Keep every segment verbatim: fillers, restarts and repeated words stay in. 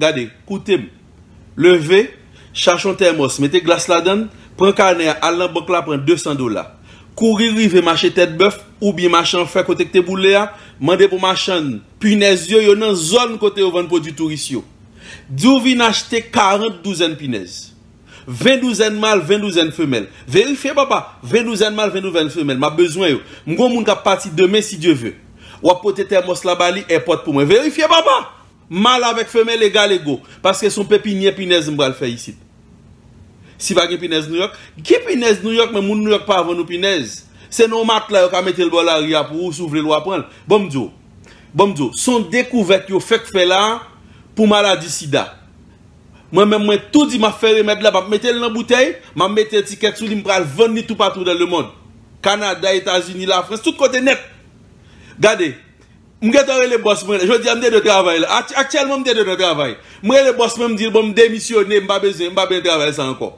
Gade, koute m. Leve, chache yon tèmòs, mete glas ladan l, pran kanè a, al nan bank la, pran de san dola. Kouri rive mache Tèt Bèf oubyen mache Anfè kote k te boule a, mande pou machann pinèz yo, yo nan zòn kote yo vann pwodui touris yo. Di w vin achte karant douzèn pinèz. Ven douzèn mal, ven douzèn femèl. Verifye, papa. Ven douzèn mal, ven douzèn femèl. M ap bezwen yo. M gon moun k ap pati demen, si Dye ve. W ap pote tèmòs la ba li, èpòt pou mwen. Verifye, papa. Mal avèk femèl egal ego. Paske se yon pepinyè pinèz m pral fè isit. Si pa gen pinèz Nouyòk, gen pinèz Nouyòk, men moun Nouyòk pa vann ou pinèz. Se nan yon matla yo ka mete l bò lari a pou ou, si w vle l w a pran l. Ban m di w. Ban m di w. Se yon dekouvèt yo fèk fè la pou maladi sida. Mwen menm, mwen tou di m ap fè remèd la, m ap mete l nan boutèy, m ap mete etikèt sou li, m pral vann li toupatou dans le monde. Kanada, Etazini, Lafrans, tout kote nèt. Gade, m gentan rele bòs mwen, jodi a m te dwe travay la. Akty-, aktyèlman, m te dwe nan travay. M rele bòs mwen, m di l, bon, m demisyone, m pa bezwen, m pa bezwen travay sa ankò.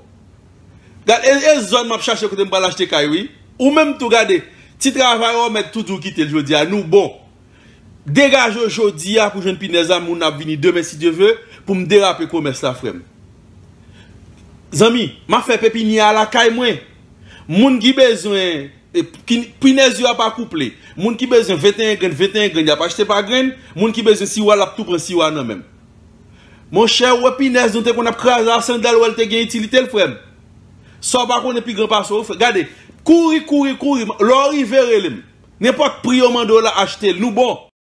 Gade, e, e zòn m ap chache kote m pral achte kay, wi. Ou menm tou, gade, ti travay ou mèt tou di w kite l jodi a, nou bon. Degaje w jodi a pou jwenn pinèz la, moun ap vini demen, si Dye ve, pou m derape komès la, frè m. Zanmi, m ap fè pepinyè a lakay mwen. Moun ki bezwen, e, ki, pinèz yo ap akouple. Moun ki bezwen venteyen grenn, venteyen grenn, y ap achte pa grenn. Moun ki bezwen siwa, l ap tou pran siwa nan men m. Monchè, ou wè pinèz nou te konn ap kraze a sandal, ou wè l te gen itilite l, frè m. Sa w pa konnen pi gran pase w, frè. Gade, kouri, kouri, kouri. Lè w rive, rele m. Nenpòt pri yo mande w la, achte l. Nou bon.